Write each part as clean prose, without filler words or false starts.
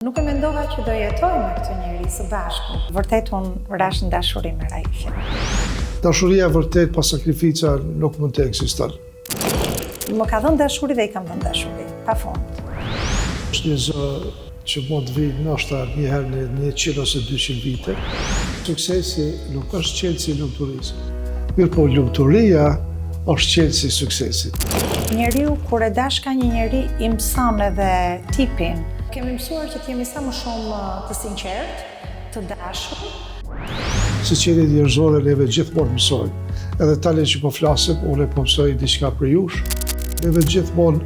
Nuk e mendova që do jetoj me këtë njeri së bashku. Vërtet unë rashë në dashuri me Raifin. Dashuria e vërtetë pa sakrifica nuk mund të ekziston. Më ka dhënë dashuri dhe i kam dhënë dashuri, pa fund. Është një zë që mund të vijë ndoshta një herë në 100 ose 200 vite. Suksesi nuk është çelësi i lumturisë. Mirëpo lumturia është çelësi i suksesit. Njeriu kur e dashka një njeri i mëson edhe tipin. Kemi mësuar që të jemi sa më shumë të sinqertë, të dashur. Si qenie njerëzore neve gjithmonë mësojmë. Edhe tani që po flasim, unë po mësoj diçka prej jush. Neve gjithmonë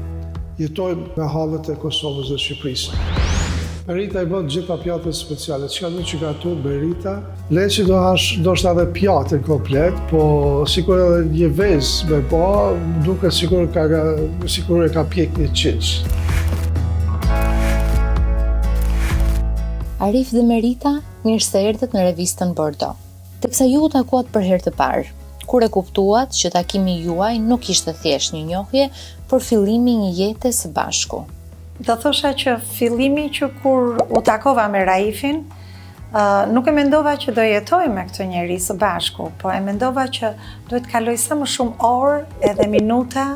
jetojmë me hallet e Kosovës dhe Shqipërisë. Merita i bën gjitha pjatët speciale. Çka do që gatu Merita? Le që do hash ndoshta edhe pjatën komplet, po sikur edhe një vezë me ba, duket sikur ka sikur e ka pjek një qinç. Arif dhe Merita, mirë se erdhët në revistën Bordo. Teksa ju u takuat për herë të parë, kur e kuptuat që takimi juaj nuk ishte thjesht një njohje, por fillimi i një jete së bashku? Do thosha që fillimi që kur u takova me Raifin, nuk e mendova që do jetoj me këtë njeri së bashku, po e mendova që duhet kaloj sa më shumë orë edhe minuta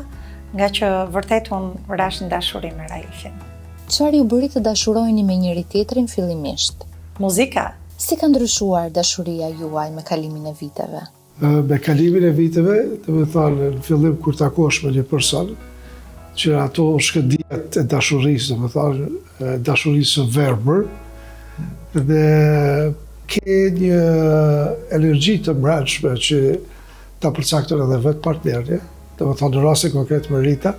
nga që vërtet unë rashë në dashuri me Raifin. Çfarë ju bëri të dashuroheni me njëri-tjetrin fillimisht? Muzika. Si ka ndryshuar dashuria juaj me kalimin e viteve? Me kalimin e viteve, domethënë, në fillim kur takohesh me një person, që ato shkëndijat e dashurisë, domethënë, dashurisë së verbër, dhe ke një energji të mbrendshme që ta përcakton edhe vetë partneri, domethënë, në rastin konkret Merita,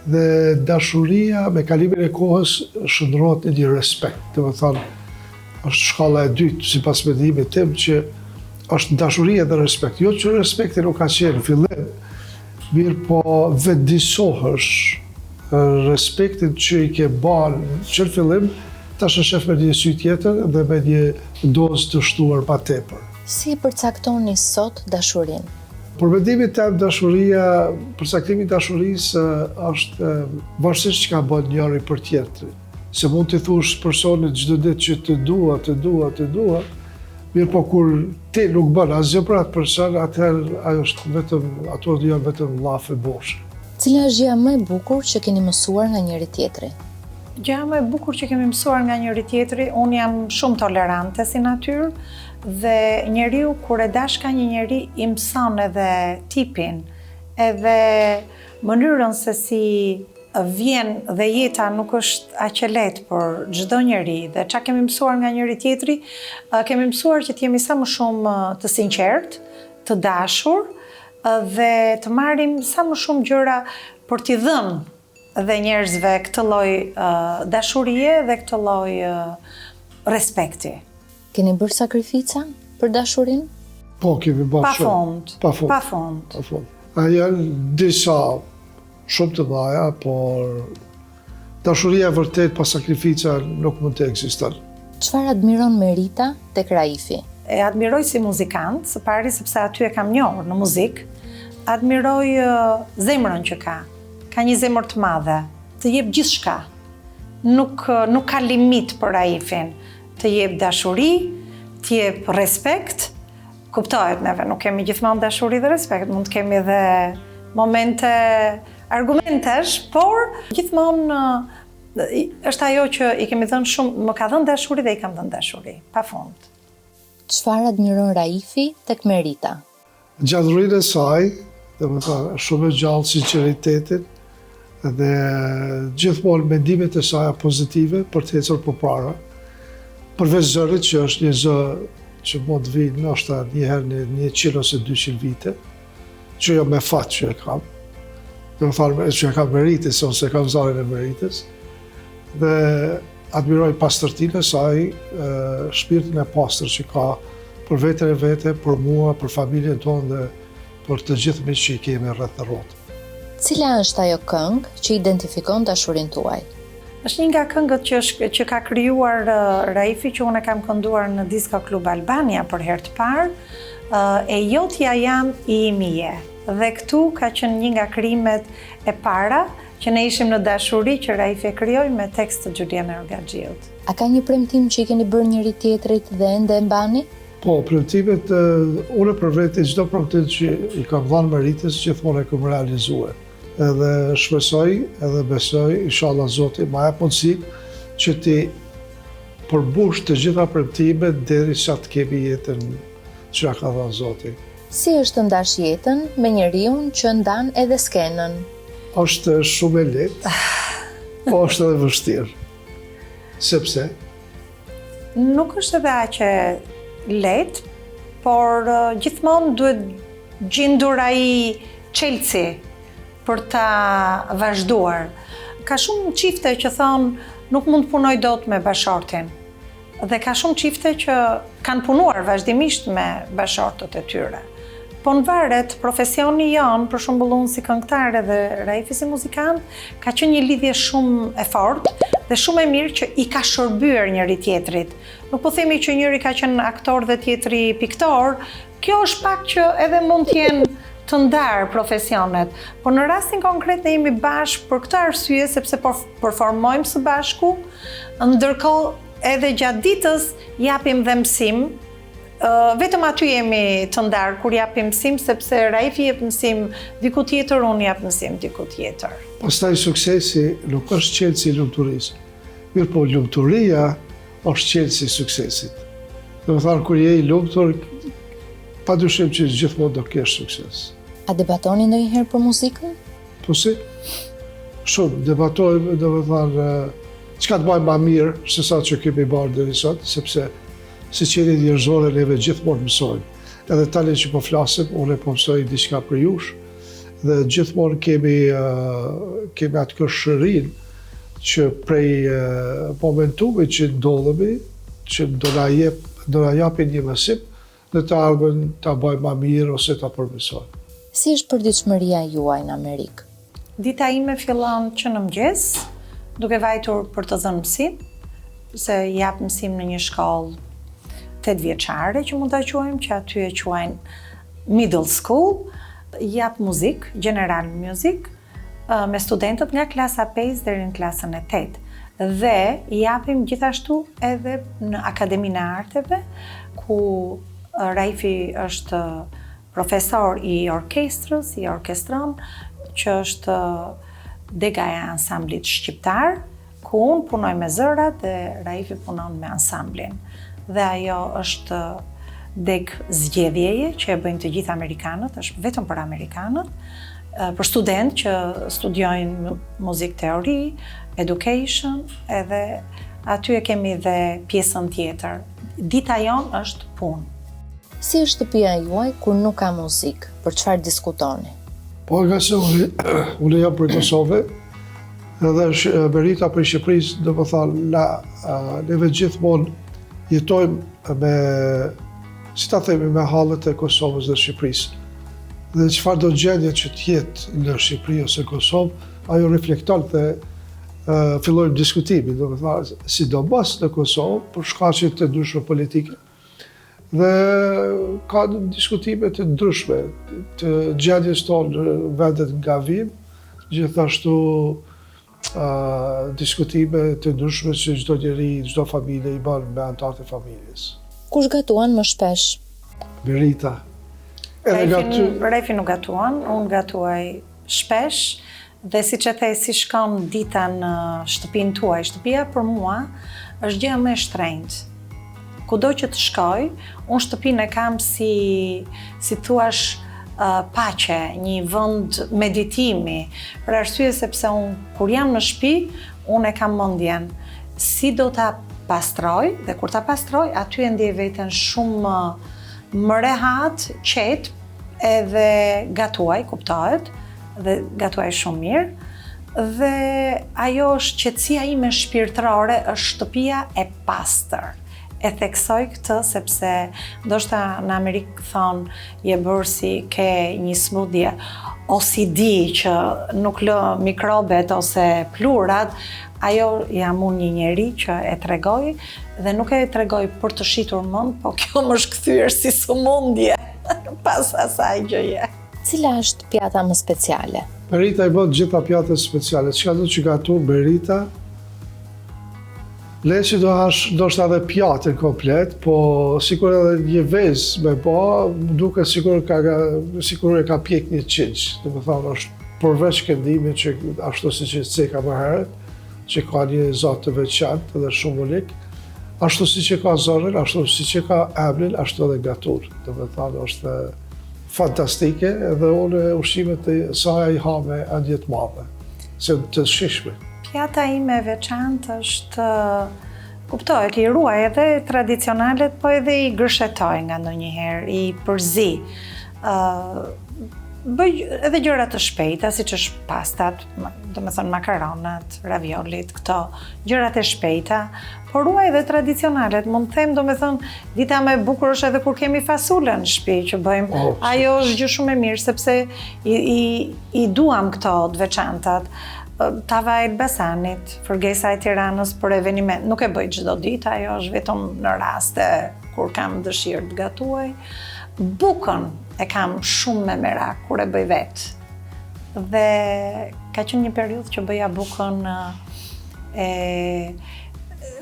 dhe dashuria me kalimin e kohës shndërrohet në një respekt, domethënë, është shkalla e dytë, sipas mendimit tim, që është dashuri edhe respekt. Jo që respekti nuk ka qenë në fillim, mirëpo vetëdijesohesh respektin që i ke ba që në fillim, tash e shef me një sy tjetër dhe me një dozë të shtuar ma tepër. Si e përcaktoni sot dashurinë? Për mendimin tem dashuria, përcaktimi i dashurisë është varësisht çka bën njëri për tjetrin. Se mund t'i thush personit çdo ditë që të dua, të dua, të dua, mirëpo kur ti nuk bën asgjë për atë person, atëherë ajo është vetëm, ato janë vetëm llafe boshe. Cila është gjëja më e bukur që keni mësuar nga njëri-tjetri? Gjëja më e bukur që kemi mësuar nga njëri-tjetri, unë jam shumë tolerante si natyrë dhe njeriu kur e dashka një njeri i mëson edhe tipin, edhe mënyrën se si vjen dhe jeta nuk është aq e lehtë për çdo njeri dhe ça kemi mësuar nga njëri-tjetri, kemi mësuar që të jemi sa më shumë të sinqertë, të dashur dhe të marrim sa më shumë gjëra për t'i dhënë dhe njerëzve këtë lloj dashurie dhe këtë lloj respekti. Keni bërë sakrifica për dashurinë? Po, kemi bërë shumë. Pa fund. Pa fund. Pa fund. Pa fund. Janë disa Shumë të mëdha, por dashuria e vërtetë pa sakrifica nuk mund të ekziston. Çfarë admiron Merita tek Raifi? E admiroj si muzikant, së pari sepse aty e kam njohur në muzikë. Admiroj zemrën që ka. Ka një zemër të madhe, të jep gjithçka. Nuk nuk ka limit për Raifin. Të jep dashuri, të jep respekt, Kuptohet, neve nuk kemi gjithmonë dashuri dhe respekt, mund të kemi edhe momente argumentesh, por gjithmonë është ajo që i kemi dhënë shumë, më ka dhënë dashuri dhe i kam dhënë dashuri, pa fund. Çfarë admiron Raifi tek Merita? Gjallërinë e saj, domethënë, shumë e gjallë sinqeritetin dhe gjithmonë mendimet e saja pozitive për të ecur përpara. Përveç zërit që është një zë që mund të vijë ndoshta një herë në 100 ose 200 vite, që jam me fat që e kam, domethënë që e kam Meritës, ose e kam zarin e Meritës, dhe admiroj pastërtinë e saj, shpirtin e pastër që ka për veten e vet, për mua, për familjen tonë dhe për të gjithë miqtë që i kemi rreth e rrotull. Cila është ajo këngë që identifikon dashurinë tuaj? Është një nga këngët që është që ka krijuar Raifi që unë e kam kënduar në Disco Club Albania për herë të parë, e jotja jam i imi je. Dhe këtu ka qenë një nga krijimet e para. Që ne ishim në dashuri që Raifi e krijoi me tekst të Xhuliano Jorgaxhiut. A ka një premtim që i keni bërë njëri-tjetrit dhe ende e mbani? Po, premtimet, unë për vete çdo premtim që i kam dhënë Meritës gjithmonë e kam realizue. Edhe shpresoj, edhe besoj, inshallah Zoti ma jep mundësinë që t'i përmbush të gjitha premtimet derisa të kemi jetën që na ka dhënë Zoti. Si është të ndash jetën me njeriun që ndan edhe skenën? Është shumë e lehtë, po është edhe vështirë. Sepse? Nuk është edhe aq e lehtë, por gjithmonë duhet gjendur ai çelësi për ta vazhduar. Ka shumë çifte që thonë nuk mund të punoj dot me bashkëshortin. Dhe ka shumë çifte që kanë punuar vazhdimisht me bashkëshortët e tyre. Po në varet, profesioni jonë, për shembull unë si këngëtare dhe Raifi si muzikant, ka qenë një lidhje shumë e fortë dhe shumë e mirë që i ka shërbyer njëri-tjetrit. Nuk po themi që njëri ka qenë aktor dhe tjetri piktor, kjo është pak që edhe mund të jenë të ndarë profesionet. Po në rastin konkret ne jemi bashkë për këtë arsye sepse po performojmë së bashku, ndërkohë edhe gjatë ditës japim dhe mësim, vetëm aty jemi të ndarë kur japim mësim, sepse Raifi jep mësim diku tjetër, unë jap mësim diku tjetër. Pastaj suksesi nuk është çelësi i lumturisë, mirëpo lumturia është çelësi i suksesit. Domethënë, kur je i lumtur, pa dyshim që gjithmonë do kesh sukses. A debatoni ndonjëherë për muzikën? Po si? Shumë, debatojmë, domethënë, çka të bajmë ma mirë, se sa që kemi barë deri sot, sepse si qenie njerëzore neve gjithmonë mësojmë. Edhe tani që po flasim, unë po mësoj diçka prej jush, dhe gjithmonë kemi, kemi atë kërshërinë që prej momentumit që ndodhemi, që do na jep, do na japin një mësim, në të ardhmen ta bëjmë ma mirë ose ta përmirësojmë. Si është përditshmëria juaj në Amerikë? Dita ime fillon që në mëngjes, duke vajtur për të dhënë mësim, se jap mësim në një shkollë 8 vjeçare që mund ta quajmë, që aty e quajnë middle school, jap muzikë, general music, me studentët nga klasa 5 deri në klasën e 8. Dhe japim gjithashtu edhe në Akademinë e Arteve, ku Raifi është profesor i orkestrës, i orkestron, që është dega e ansamblit shqiptar, ku unë punoj me zërat dhe Raifi punon me ansamblin. Dhe ajo është degë zgjedhjeje që e bëjnë të gjithë amerikanët, është vetëm për amerikanët, për studentë që studiojnë muzikë teori, education, edhe aty e kemi dhe pjesën tjetër. Dita jonë është punë. Si është shtëpia juaj kur nuk ka muzikë? Për çfarë diskutoni? Po nga se unë, unë jam prej Kosove, edhe Merita prej Shqipërisë, domethënë, na, neve gjithmonë jetojmë me, si ta themi, me hallet e Kosovës dhe Shqipërisë. Dhe çfarëdo gjendje që të jetë në Shqipëri ose Kosovë, ajo reflekton dhe fillojmë diskutimin, domethënë, sidomos në Kosovë, për shkaqe të ndryshme politike. Dhe ka diskutime të ndryshme të gjendjes tonë në vendet nga vijmë, gjithashtu diskutime të ndryshme që çdo njeri, çdo familje i bën me anëtarët e familjes. Kush gatuan më shpesh? Merita. Edhe gatu... Raifi nuk gatuan, unë gatuaj shpesh, Dhe siç e the, si shkon dita në shtëpinë tuaj? Shtëpia për mua është gjëja më e shtrenjtë. Kudo që të shkoj, unë shtëpinë e kam si, si thuash, paqe, një vend meditimi, për arsye sepse unë kur jam në shtëpi, unë e kam mendjen si do ta pastroj dhe kur ta pastroj, aty e ndjej veten shumë më, më rehat, qetë, edhe gatuaj, kuptohet, dhe gatuaj shumë mirë. Dhe ajo është qetësia ime shpirtërore, është shtëpia e pastër. E theksoj këtë sepse ndoshta në Amerikë thonë je bërë si ke një sëmundje OCD që nuk lë mikrobet ose pluhurat, ajo jam unë një njeri që e tregoj dhe nuk e tregoj për të shitur mend, po kjo më është kthyer si sëmundje pas asaj gjëje. Cila është pjata më speciale? Merita i bën gjitha pjatet speciale, çkado që gatun Merita, le që do hash ndoshta edhe pjatën komplet, po sikur edhe një vezë me ba, duket sikur, ka, sikur e ka pjek një qingj. Domethanë, është përveç këndimit që ashtu siç e ceka më herët, që ka një za të veçantë dhe shumë unik, ashtu siç e ka zërin, ashtu siç e ka emrin, ashtu edhe gatun. Domethanë, është fantastike edhe unë ushqimet e saj i ha me ëndje të madhe, se të shijshme. Pjata ime e veçantë është, kuptohet, i ruaj edhe tradicionalet, po edhe i gërshetoj nga ndonjëherë, i përzi. Bëj edhe gjëra të shpejta, siç është pastat, domethënë makaronat, raviolit, këto gjërat e shpejta, por ruaj edhe tradicionalet, mund të them, domethënë, dita më e bukur është edhe kur kemi fasule në shtëpi që bëjmë. Oh, Ajo është gjë shumë e mirë sepse i i i duam këto të veçantat. Tava e Elbasanit, fërgesa e Tiranës për eveniment, nuk e bëj çdo ditë, ajo është vetëm në raste kur kam dëshirë të gatuaj. Bukën e kam shumë me merak kur e bëj vetë. Dhe ka qenë një periudhë që bëja bukën e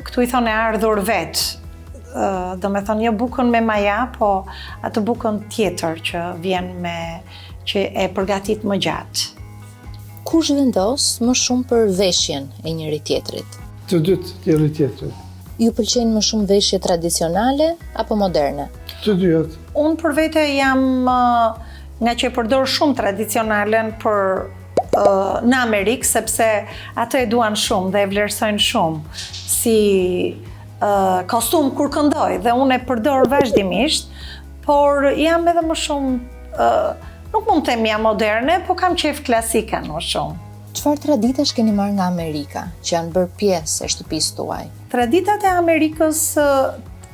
këtu i thonë e ardhur vetë, domethënë jo bukën me maja, po atë bukën tjetër që vjen me, që e përgatit më gjatë. Kush vendos më shumë për veshjen e njëri-tjetrit? Të dytë njëri-tjetrin. Ju pëlqejnë më shumë veshje tradicionale apo moderne? Të dyjat. Unë për vete jam ngaqë e përdor shumë tradicionalen për në Amerikë, sepse atë e duan shumë dhe e vlerësojnë shumë si kostum kur këndoj dhe unë e përdor vazhdimisht, por jam edhe më shumë, nuk mund të them jam moderne, po kam qejf klasiken më shumë. Çfarë traditash keni marrë nga Amerika, që janë bërë pjesë e shtëpisë tuaj? Traditat e Amerikës,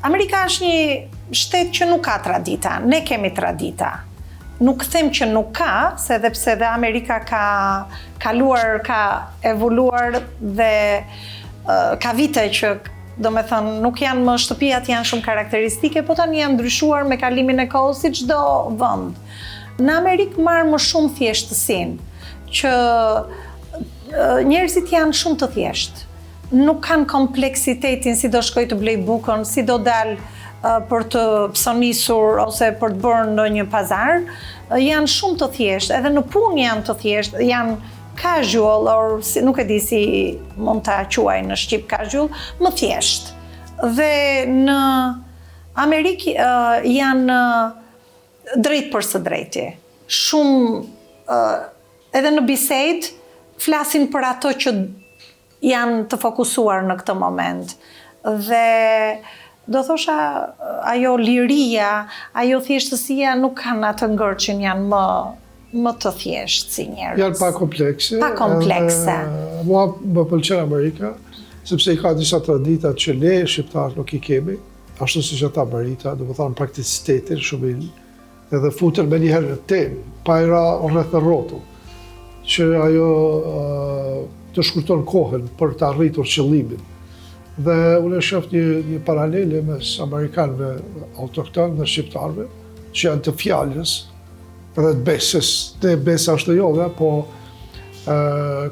Amerika është një shtet që nuk ka tradita, ne kemi tradita. Nuk them që nuk ka, se edhe pse dhe Amerika ka kaluar, ka evoluar dhe ka vite që domethënë, nuk janë më shtëpiat janë shumë karakteristike, po tani janë ndryshuar me kalimin e kohës si çdo vend. Në Amerikë marr më shumë thjeshtësinë, që njerëzit janë shumë të thjeshtë. Nuk kanë kompleksitetin si do shkoj të blej bukën, si do dal për të psonisur ose për të bërë ndonjë pazar, janë shumë të thjeshtë, edhe në punë janë të thjeshtë, janë casual, or si, nuk e di si mund ta quaj në shqip casual, më thjesht. Dhe në Amerikë janë drejt për së drejti. Shumë edhe në bisedë flasin për ato që janë të fokusuar në këtë moment. Dhe do thosha ajo liria, ajo thjeshtësia nuk kanë atë ngërçin, janë më më të thjeshtë si njerëz. Janë pa komplekse. Pa komplekse. Mua më pëlqen Amerika, sepse i ka disa tradita që ne shqiptarët nuk i kemi, ashtu siç e tha Merita, domethanë prakticitetin shumë i edhe futen menjëherë në temë, pa i ra rreth e rrotull, që ajo të shkurton kohën për të arritur qëllimin. Dhe unë e shoh një, një paralele mes amerikanëve autoktonë dhe shqiptarëve, që janë të fjalës dhe të besës. Dhe besa është e jona, po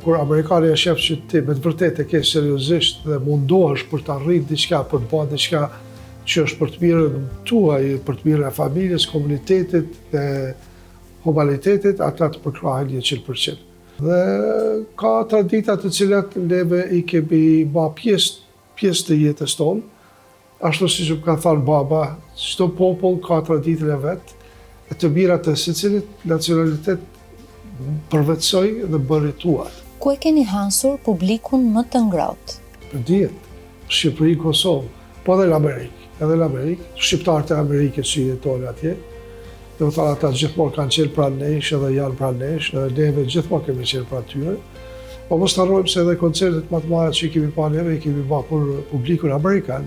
kur amerikani e shef që ti me të vërtetë e ke seriozisht dhe mundohesh për të arritur diçka, për të bërë diçka që është për të mirën tuaj, për të mirën e familjes, komunitetit dhe humanitetit, ata të përkrahin 100%. Dhe ka tradita të cilat neve i kemi ba pjesë, pjesë të jetës tonë, ashtu siç më ka thanë baba, çdo popull ka traditën e vet, e të mirat e secilit nacionalitet përvetësoji dhe bëri tuat. Ku e keni hasur publikun më të ngrohtë? Dihet, Shqipëri, Kosovë, po edhe në Amerikë, edhe në Amerikë, shqiptarët e Amerikës që jetojnë atje, domethanë ata gjithmonë kanë qenë pranë nesh edhe janë pranë nesh, edhe neve gjithmonë kemi qenë pranë tyre. Po mos të harrojmë se edhe koncertet më të mëdha që i kemi pa neve, i kemi ba për publikun amerikan,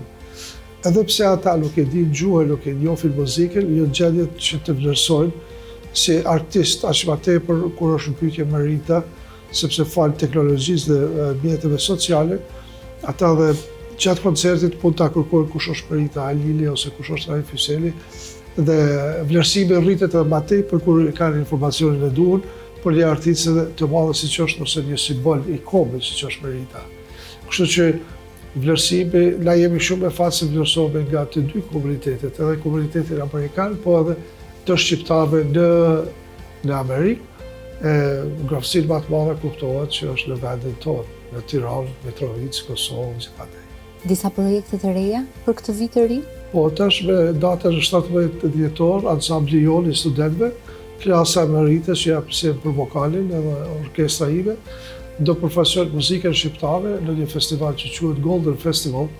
edhe pse ata nuk e dinë gjuhën, nuk e njohin muzikën, janë në gjendje që të vlerësojnë si artist aq më tepër kur është në pyetje Merita, sepse falë teknologjisë dhe mjeteve sociale, ata dhe gjatë koncertit mund ta kërkojnë kush është Merita Halili ose kush është Raif Hyseni dhe vlerësimi rritet edhe më tepër kur kanë informacionin e duhur për një artiste të madhe siç është ose një simbol i kombit siç është Merita. Kështu që vlerësimi, na jemi shumë me fat se vlerësohemi nga të dy komunitetet, edhe komunitetin amerikan, po edhe të shqiptarëve në në Amerikë, e ngrohtësinë më të madhe kuptohet që është në vendin tonë, në Tiranë, Mitrovicë, Kosovë, gjithandej. Disa projekte të reja për këtë vit të ri? Po, tash me datën 17 dhjetor, ansambli jonë i studentëve, klasa e Meritës që jap mësim për vokalin edhe orkestra ime, do përfaqësojnë muzikën shqiptare në një festival që quhet Golden Festival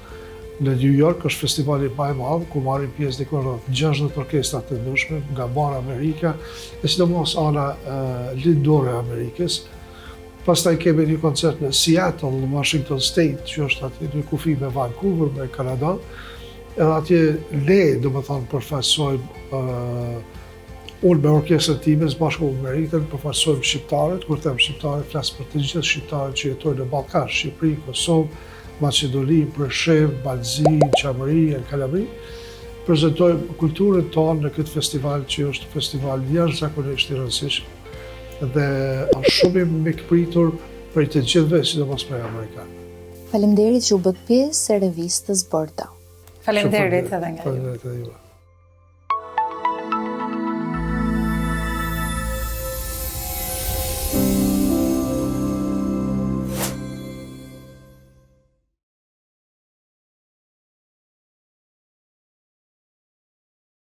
në New York, është festivali më i madh ku marrin pjesë diku rreth 60 orkestra të ndryshme nga mbarë Amerika, e sidomos ana lindore e Amerikës. Pastaj kemi një koncert në Seattle, në Washington State, që është atje në kufi me Vancouver, me Kanada. Edhe atje ne, domethënë, përfaqësojmë uh, unë me orkestrën time, së bashku me Meritën, përfaqësojmë shqiptarët, kur them shqiptarët, flas për të gjithë shqiptarët që jetojnë në Ballkan, Shqipëri, Kosovë, Maqedoni, Preshevë, Mal të Zi, Çamëri, në Kalabri. Prezentojmë kulturën tonë në këtë festival që është festival jashtëzakonisht i rëndësishëm dhe është shumë i mikpritur prej të gjithëve, sidomos prej amerikanëve. Faleminderit që u bëtë pjesë e revistës Bordo. Faleminderit edhe nga ju. Faleminderit edhe juve.